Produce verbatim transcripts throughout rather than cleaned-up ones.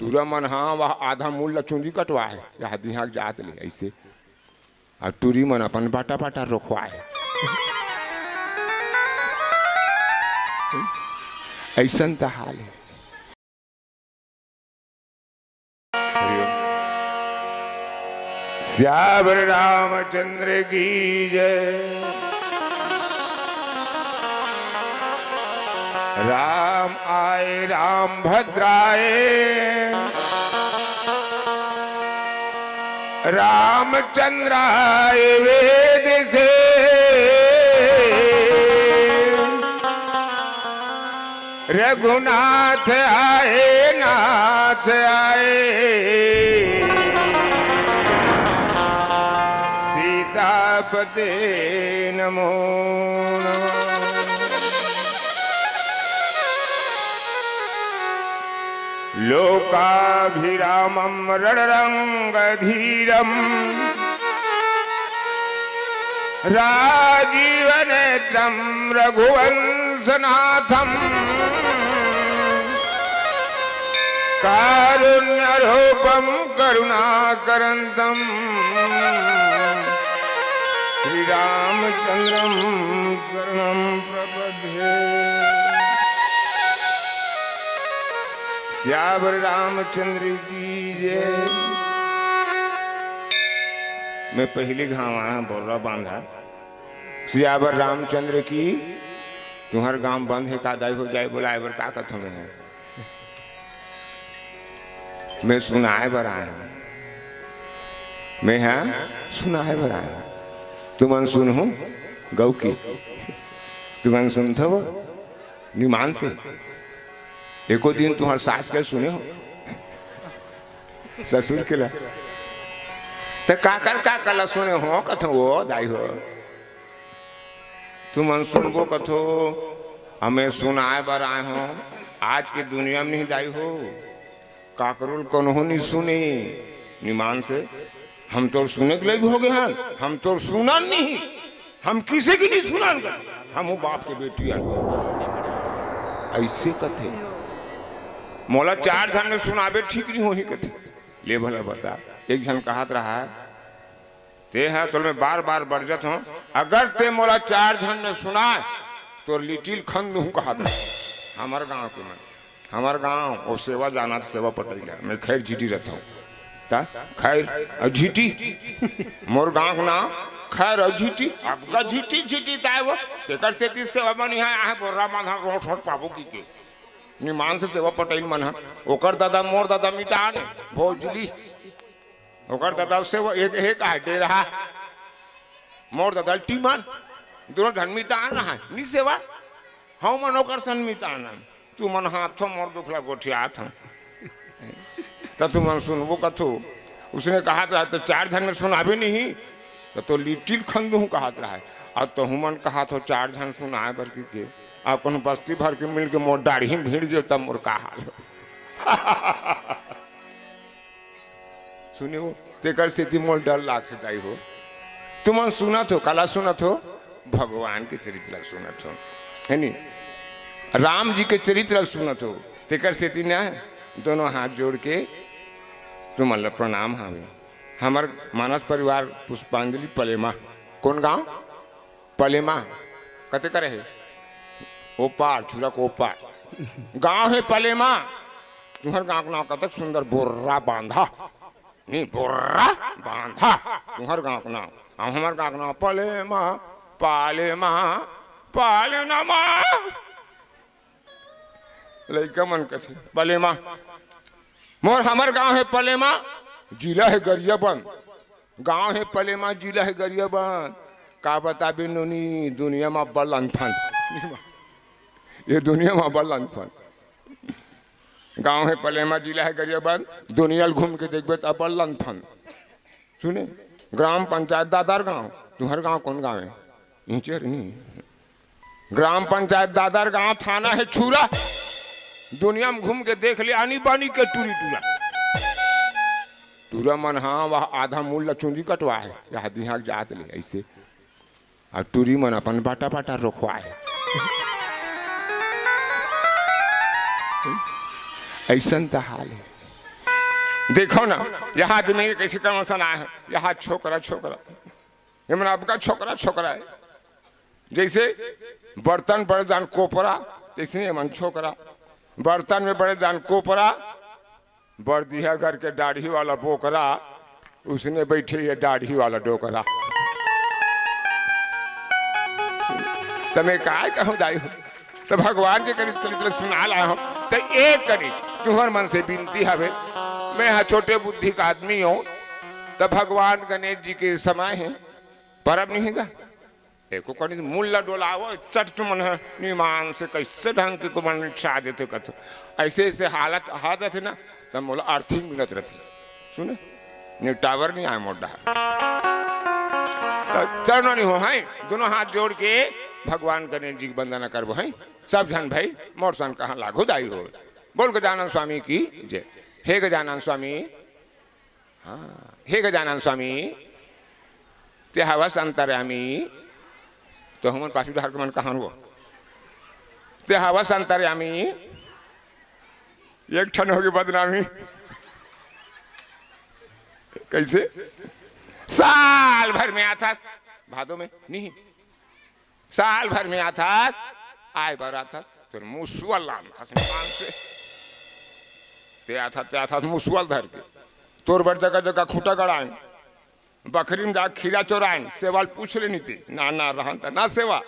टूरा मन हा वह आधा मूल ल चुंदी कटवाए, यह दिहा जात ले ऐसे। अउ टूरी मन अपन बाटा बाटा रोखवाए। ऐसन त हाल है। हरिओम। सियावर रामचंद्र की जय। राम आए राम भद्राए, रामचंद्र आए वेद से। रघुनाथ आए, नाथ आए, सीतापते नमो नमः। लोकाभिरामं रणरंगधीरम्। राजीवनेत्रं रघुवंशनाथं। कारुण्यरूपं करुणाकरन्तं। श्रीरामचंद्रं शरणं प्रपद्ये। सियावर रामचंद्र की जय। मैं पहली घाव आया बोर्रा बांधा। सियावर रामचंद्र की। तुम्हर गांव बंद है का दाई हो जाए बोलाए बर का कथो मैं है। मैं सुनाए बर आया हूँ। मैं हा सुनाए बर आया हूँ। तुमन सुनहू गौ की। तुमन सुनथव निमान से। एको दिन तुम्हर सास के सुने हो ससुर के ला। त काकर काकर ला सुने हो कथो वो दाई हो। तुमन सुनबो कथो, हमें सुनाए बर आए हो। आज के दुनिया में नहीं दाई हो, काकरो ल कोनो नहीं सुने। निमान से हम तो सुने के लग हो गए हैं, हम तो सुनन नहीं, हम किसी की नहीं सुनन कर, हम वो बाप के बेटी आ। ऐसे कथे, मोला चार झन ने सुनाबे ठीक नहीं होही कथे। ले भला बता, एक झन कहत रहा, ते ह तोर में बार बार बरजत हो, अगर ते मोला चार झन ने सुनाए, तोर लिटिल खन दूँ कहत रहा। हमर गांव के मन, हमर गांव, वो सेवा जाना त सेवा पटैला, मैं खैर झिटी रहता हूँ। ता खैर अ झिटी, मोर गांव के नाम खैर अ झिटी, अब का झिटी झिटी ताए वो, तेकर सेती सेवा बनी है, आहे बोर्रा मन ह रोट रोट पाबो की के। निमान से सेवा पटैल मन ह, ओकर दादा, मोर दादा मितान, भोजली, ओकर दादा सेवा एक, एक आहे डेरहा, मोर दादा टीमन, दोनों झन मितान रहा, नी सेवा, हम मन ओकर सन मितान। तुमन हाथ थो मोर दुखला गोठियात हन। त तुमन सुनबो कथो। उसने कहा था, तो चार झन में सुनाबे नहीं, तो, तो लिटिल खंदू कहत रहा है। और तो हुमन कहा थो चार झन सुनाए बर की के, और कोनो बस्ती भर के मिल के मोर डाढ़ी में भिड़ गयो, तब मोर का हाल हो। सुने हो, तेकर सेती मोर डर लागथे दाई हो। तुमन सुनत हो, काला सुनत हो, भगवान के चरित्र ला सुनत हो, है नी? राम जी के चरित्र ला सुनत हो, तेकर सेती ना दोनों हाथ जोड़ के तुमन ला प्रणाम हावे। हमर मानस परिवार पुष्पांजलि पलेमा, कौन गांव? पलेमा। कते करे हे? ओ पार, छुरा को ओ पार। गांव हे पलेमा। तुम्हर गांव के नाम कतक सुंदर, बोर्रा बांधा। नहीं, बोर्रा बांधा। तुम्हर गांव के नाम। अब हमर गांव के नाम पलेमा, पालेमा, पालेनामा। लइका मन कथे, पलेमा। मोर हमर गांव हे पलेमा, जिला हे गरियाबंद। गांव हे पलेमा, जिला हे गरियाबंद। का बताबे नोनी, दुनिया म अब्बड़ लंथन। ये दुनिया म अब्बड़ लंथन। गांव हे पलेमा, जिला हे गरियाबंद, दुनिया ल घूम के देखबे त अब्बड़ लंथन। सुने, ग्राम पंचायत दादर गांव, तुम्हर गांव कौन गांव हे? इंचर नहीं। ग्राम पंचायत दादर गांव, थाना हे छुरा। दुनिया में घूम के देख ले, आनी बानी के टूरी टूरा। टूरा मन हाँ, वह आधा मूल ला चुंदी कटवा हे, यह दिहाक जात ले ऐसे। और टूरी मन अपन बाटा बाटा रोखवा हे। ऐसन त हाल हे। देखो ना, यहाँ आदमी के कैसे कौन सा ना है, यहाँ छोकरा छोकरा, ये मन आपका छोकरा छोकरा है। जैसे बर्तन बड़े जान कोपरा, तैसने ये मन छोकरा। बर्तन में बड़े जान कोपरा, बरदिहा घर के दाढ़ी वाला बोकरा, उसने बैठे ये दाढ़ी वाला डोकरा। त मैं काय कहूँ दाई हो, त भगवान के करीब चलित ले सुना ला हम। त एक करी तुहर मन से बिनती हवे, मैं हा छोटे बुद्धि का आदमी हूँ, त भगवान गणेश जी के समय है, परब नहीं है का? एको कनी मुल्ला डोलावो, चट तुमन ह निमान से कैसे ढंग के तुमन निपटा देते कथो। ऐसे ऐसे हालत आ जाथे ना, तब मोला अर्थिंग मिलत रहथे। सुने, नहीं टावर नहीं आए मोर डहर। त चरणों नहीं हो, हैं? दोनों हाथ जोड़ के भगवान गणेश जी की वंदना करबो, हैं? सब झन भाई, मोर सन कहाँ लागू दाई हो। बोल गजानन स्वामी की जय। हे गजानन स्वामी, हाँ, हे गजानन स्वामी, ते हवस अंतर्यामी, त हमन पाछू डहर के मन कहाँ हो? ते हवस अंतर्यामी, एक ठन होगे बदनामी। कैसे? साल भर में आथस, भादो में नहीं, साल भर में आथस, आय बर आथस, तोर मुसुआ लानथस निमान से। ते आथस, ते आथस मुसुआ धर के। तोर बर जगह जगह खूंटा गड़ाएन, बखरी में जा खीरा चोराएन, सेवा ल पूछ ले नीति। ना, ना रहन त ना सेवा।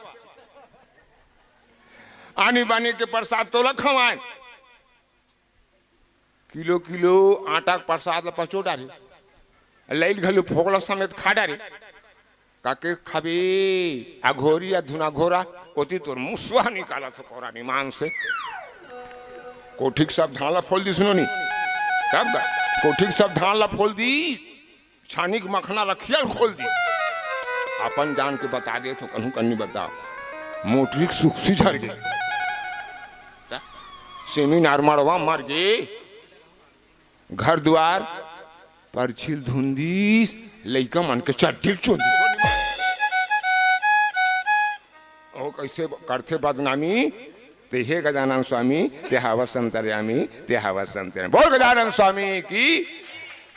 आनी बानी के प्रसाद तोला खवाएन। किलो किलो आटा के प्रसाद ल पचो डारे, लइल घलो फोकला समेत खा डारे। काके खाबे? अघोरी या धुना घोरा, ओती तोर मुसुआ निकालत हो कोरा निमान से। कोठी के सब धान ला फोल दिस नोनी। तब का? कोठी के सब धान ला फोल दिस, छानी के मखना रखिया ल खोल दिस। अपन जान के बता दे तो कहूँ कन्नी बता। मोटरी के सुखसी झर गे। त सेमी नार मड़वा मर गे। घर दुआर परछी ल धुन दिस, लइका मन के चड्डी ल चोंद दिस। ओ कैसे करथे बदनामी, ते हे गजानन स्वामी, ते हवस अंतर्यामी, ते हवस अंतर्यामी। बोल गजानन स्वामी की।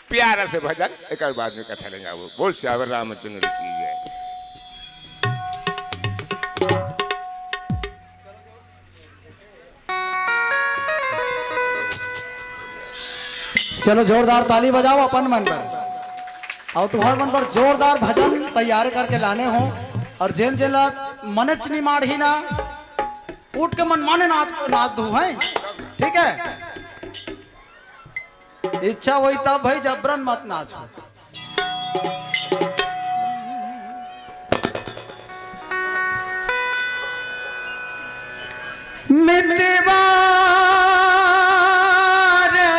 प्यारा से भजन, एक बाद में कथा ले जाबो। बोल सियावर रामचंद्र की जय। चलो जोरदार ताली बजाओ अपन मन बर। अउ तुम्हर मन बर जोरदार भजन तैयार करके लाने हो। अउ जेन जेन ला मनच निमाड़ही ना, उठ के मन माने नाच, नाच दू, हैं? ठीक है, इच्छा होही तब भाई, जबरन मत नाचो। मितवा रे,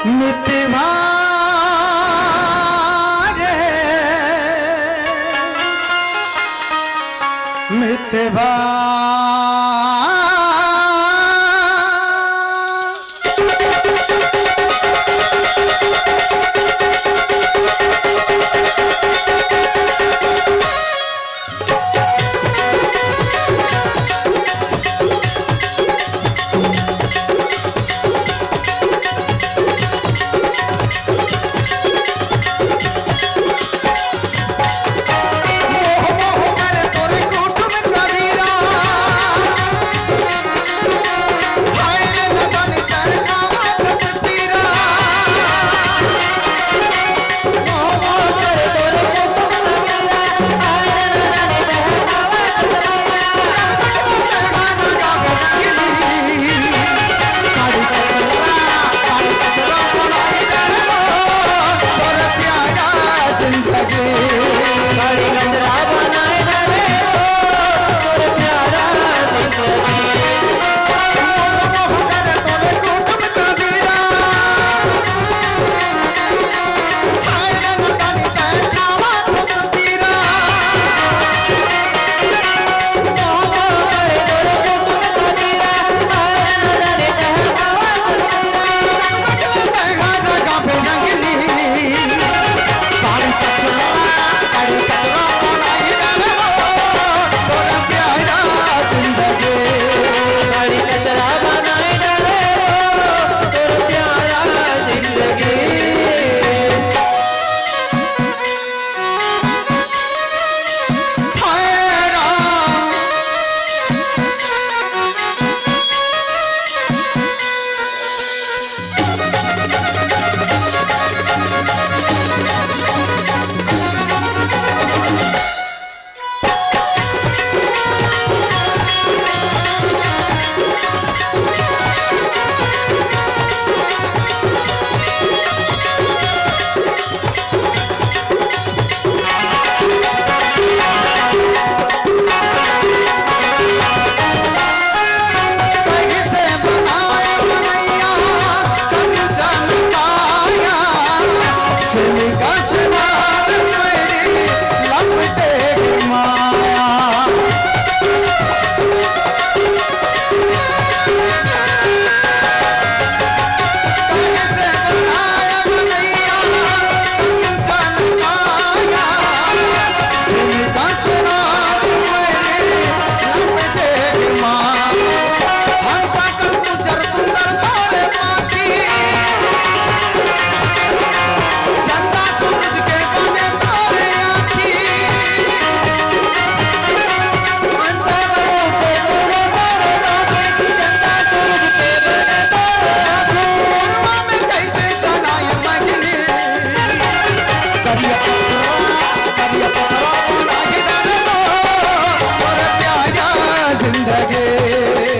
मितवा रे, मितवा।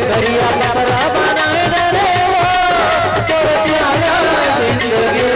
करिया कपड़ा बनाए डारे वो, तोर प्यारा जिंदगी।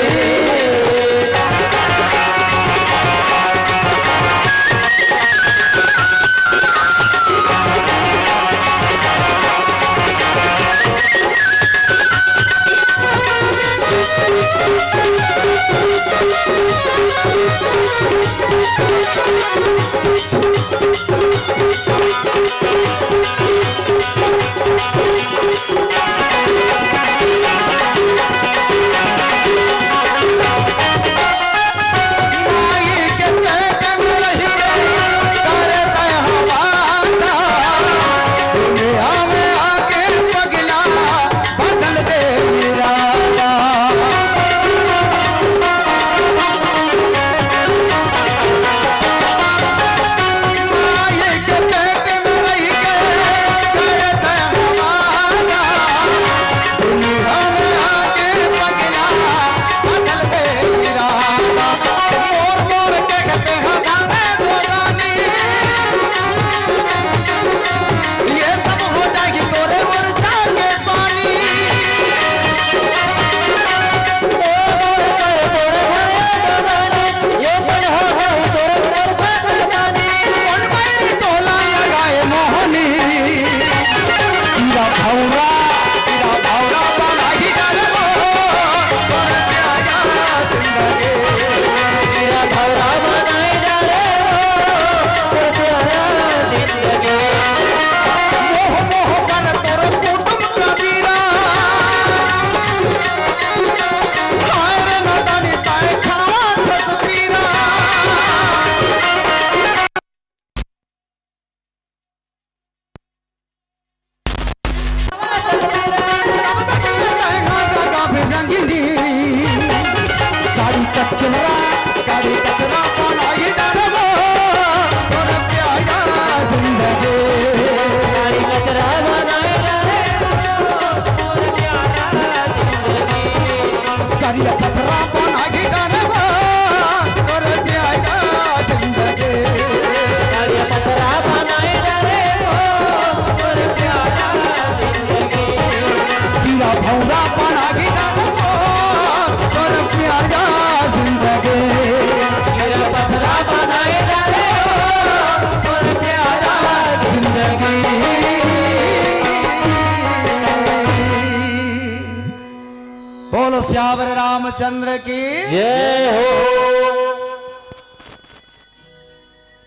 बोलो सियावर रामचंद्र की। जय हो।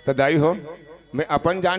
तो दाई हो, मैं अपन जान